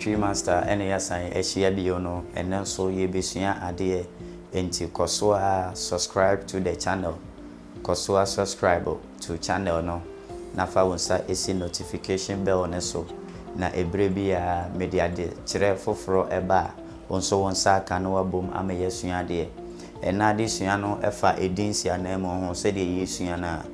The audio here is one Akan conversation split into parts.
Twi Master ɛna yɛasan ahyia bio no. Ɛnnɛ nso yɛrebɛsua adeɛ, enti kɔ so ara subscribe to the channel. Kɔ so ara subscribe to channel no na fa wo nsa si notification bell no so na ɛberɛ biara mede adekyerɛ foforɔ ba a, wo nso wo nsa aka na woabom ama yɛasua adeɛ. Ɛnnɛ adesua no fa edin nsiananmu ho sɛdeɛ yɛresua no a.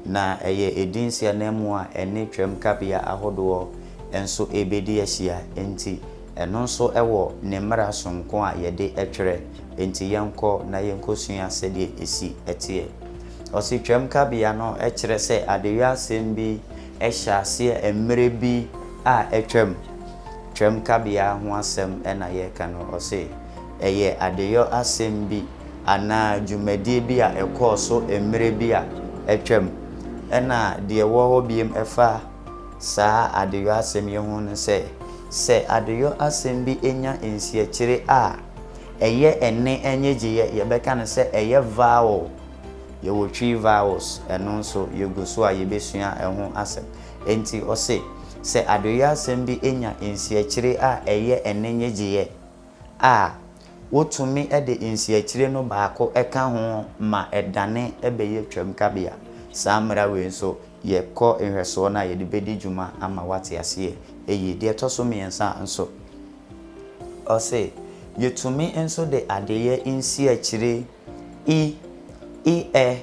Na ɛyɛ edin nsiananmu a ɛne Twam kabea ahodoɔ nso rebɛdi ahyia, enti ɛno nso wɔ ne mmara sononko a yɛde twerɛ. Enti yɛnkɔ na yɛnkɔsua sɛdeɛ ɛsi teɛ. Ɔse Twam kabea no kyerɛ sɛ adeyɔ asɛm bi hyɛ aseɛ mmerɛ bi a atwam. Twam kabea ho asɛm na yɛreka no. Ɔse ɛyɛ adeyɔ asɛm bi anaa dwumadie bi a ɛkɔɔ so mmerɛ bi a atwam. Ɛna deɛ ɛwɔ hɔ bio ɛfa saa adeyɔ asɛm yi ho ne sɛ, sɛ adeyɔ asɛm bi nya nsiakyire a ɛyɛ ɛnne nnyegyeeɛ, yɛbɛka no sɛ ɛyɛ vowel, yɛwɔ Twi vowels, ɛno nso yɛgu so a yɛbɛsua ɛho asɛm. Enti ɔse, sɛ adeyɔ asɛm bi nya nsiakyire a ɛyɛ ɛnne nnyegyeeɛ a, wotumi de nsiakyire no baako ka ho ma ɛdane bɛyɛ twam kabea. Saa mmara wei nso, yɛkɔ nhwɛsoɔ no a, yɛde bɛdi dwuma ama woate aseɛ yie. Deɛ ɛtɔ so mmiɛnsa nso, ɔse, yɛtumi nso de adeyɛ nsiakyire i, i ɛ,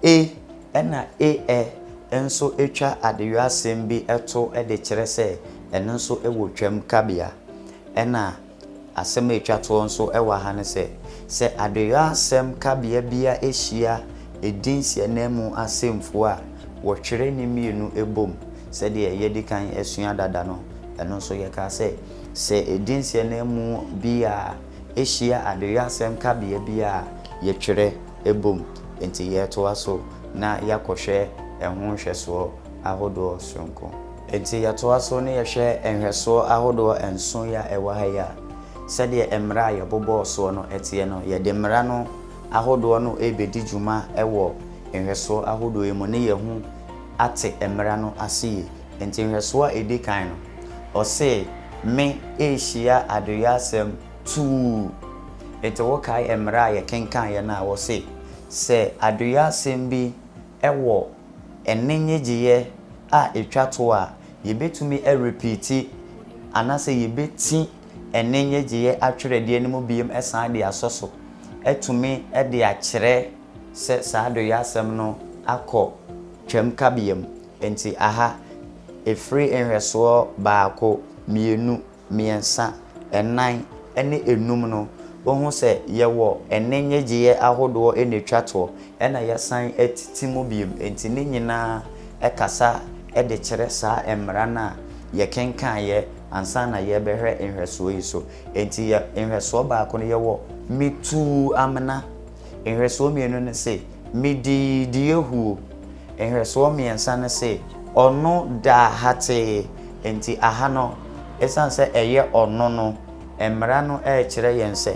e, ɛna e ɛ nso twa adeyɔ asɛm bi to de kyerɛ sɛ ɛno nso wɔ twam kabea. Ɛna asɛm a ɛtwa toɔ nso wɔ ha ne sɛ, sɛ adeyɔ asɛm kabea biara hyia edin nsiananmu asɛmfua a, wɔtwerɛ ne mmienu bom. Sɛdeɛ yɛadi kan asua dada no, ɛno nso yɛkaa sɛ, sɛ edin nsiananmu biara hyia adeyɔ asɛm kabea biara a, yɛtwerɛ bom. Enti yɛretoa so na yɛakɔhwɛ ɛho nhwɛsoɔ ahodoɔ sononko. Enti yɛtoa so na yɛhwɛ nhwɛsoɔ ahodoɔ nson yi a ɛwɔ ha yi a, sɛdeɛ mmara a yɛbobɔɔ soɔ no teɛ no, yɛde mmara no ahodoɔ no rebɛdi dwuma wɔ nhwɛsoɔ ahodoɔ yi mu ne yɛahu ate mmara no ase yie. Enti nhwɛsoɔ a ɛdi kan no, ɔse, Me rehyia adoyɛasɛm tuu. Enti wokae mmara a yɛkenkaneɛ no a, ɔse, sɛ adoyɛasɛm bi wɔ ɛnne nnyegyeeɛ a ɛtwa toɔ a, yɛbɛtumi arepiiti anaasɛ yɛbɛti ɛnne nnyegyeeɛ atwerɛdeɛ no mu bio san de asɔ so atumi de akyerɛ sɛ saa adoyɛ asɛm no akɔ Twam kabea mu. Enti aha, ɛfiri nhwɛsoɔ baako, mmienu, mmiɛnsa, nnan, ne nnum no, wohu sɛ yɛwɔ ɛnne nnyegyeeɛ ahodoɔ na ɛtwa toɔ, ɛna yɛasan atiti mu bio. Enti ne nyinaa kasa de kyerɛ saa mmara no a yɛkenkaneeɛ ansa na yɛrebɛhwɛ nhwɛsoɔ yi so. Enti yɛ nhwɛsoɔ baako no, yɛwɔ metuu amena. Nhwɛsoɔ mmienu no se, medii deɛ huo. Nhwɛsoɔ mmiɛnsa no se, Ɔno daa hatee. Enti aha no, esiane sɛ ɛyɛ ɔno no, mmara no rekyerɛ yɛn sɛ,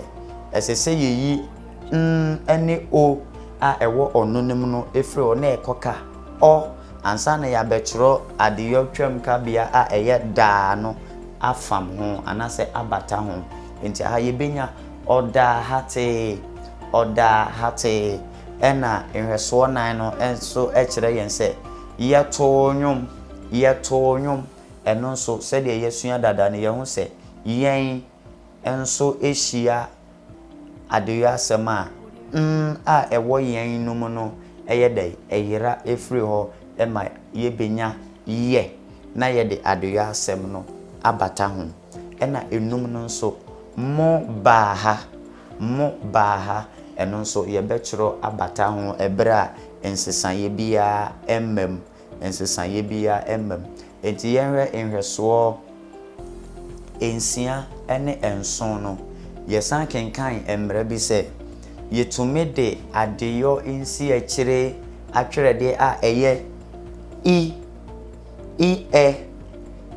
ɛsɛ sɛ yeyi n ne o a ɛwɔ ɔno no mu no firi hɔ na ɛkɔka ɔ ansa na yɛabɛtwerɛ adeyɔ twam kabea a ɛyɛ daa no afam ho anaasɛ abata ho. Enti aha yɛbɛnya ɔdaa hatee, ɔdaa hatee. Ɛnna nhwɛsoɔ nan no nso kyerɛ yɛn sɛ yɛtoo nnwom, yɛtoo nnwom. Ɛno nso, sɛdeɛ yɛasua dada no, yɛhu sɛ yɛn nso hyia adeyɔ asɛm a n a ɛwɔ yɛn no mu no yɛ dɛn? Ɛyera firi hɔ ma yɛbɛnya yɛ na yɛde adeyɔ asɛm no abata ho. Ɛnna enum no nso, mo baa ha. Mo baa ha, ɛno nso yɛbɛtwerɛ abata ho ɛberɛ a nsesaeɛ biara mma mu, nsesaeɛ biara mma mu. Enti yɛnhwɛ nhwɛsoɔ nsia ne nson no. Yɛsan kenkan mmara bi sɛ, yɛtumi de adeyɔ nsiakyire atwerɛdeɛ a ɛyɛ i, I ɛ,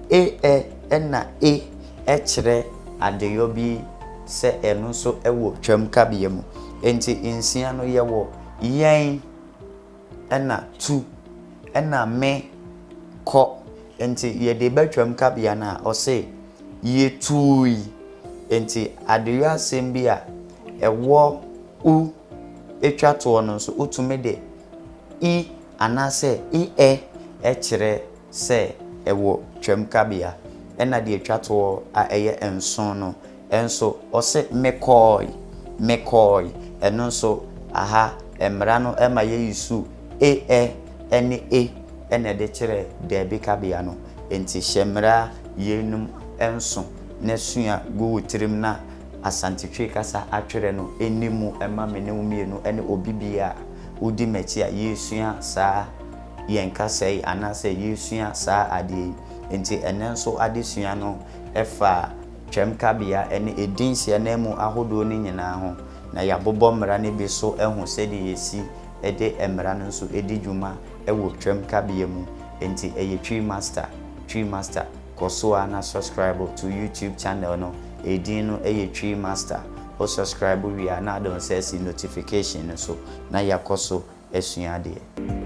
e ɛ ɛna e kyerɛ adeyɔ bi sɛ ɛno nso wɔ Twam kabea mu. Enti nsia no yɛwɔ yɛn ɛna tu ɛna me kɔ. Enti yɛde ba Twam kabea no a, ɔse. Yɛtuui. Enti adeyɔ asɛm bi a ɛwɔ u twa toɔ no nso, wotumi de i anaasɛ i-ɛ kyerɛ sɛ ɛwɔ twam kabea. Ɛna deɛ ɛtwa toɔ a ɛyɛ nson no nso, ɔse mekɔɔe, mekɔɔe. Ɛno nso, aha mmara no ma yɛyi su e-ɛ ne e na ɛde kyerɛ daabi kabea no. Enti hyɛ mmara yeinom nso na sua gu wo tirim na Asante Twi kasa atwerɛ no nni mu mma me ne wo mmienu ne obi biara a wodi m'akyi a yɛresua saa yɛn kasa yi anaasɛ yɛresua saa adeɛ yi. Enti ɛnnɛ nso adesua no fa Twam kabea ne edin nsiananmu ahodoɔ no nyinaa ho, na yɛabobɔ mmara no bi so ahu sɛdeɛ yɛsi de mmara no nso di dwuma wɔ Twam kabea mu. Enti ɛyɛ Twi Master, Twi Master. Kɔ so ara na subscribe to YouTube channel no, edin no yɛ Twi Master. Wo subscribe wie a na ade wo nsa asi notification no so na yɛakɔ so asua adeɛ.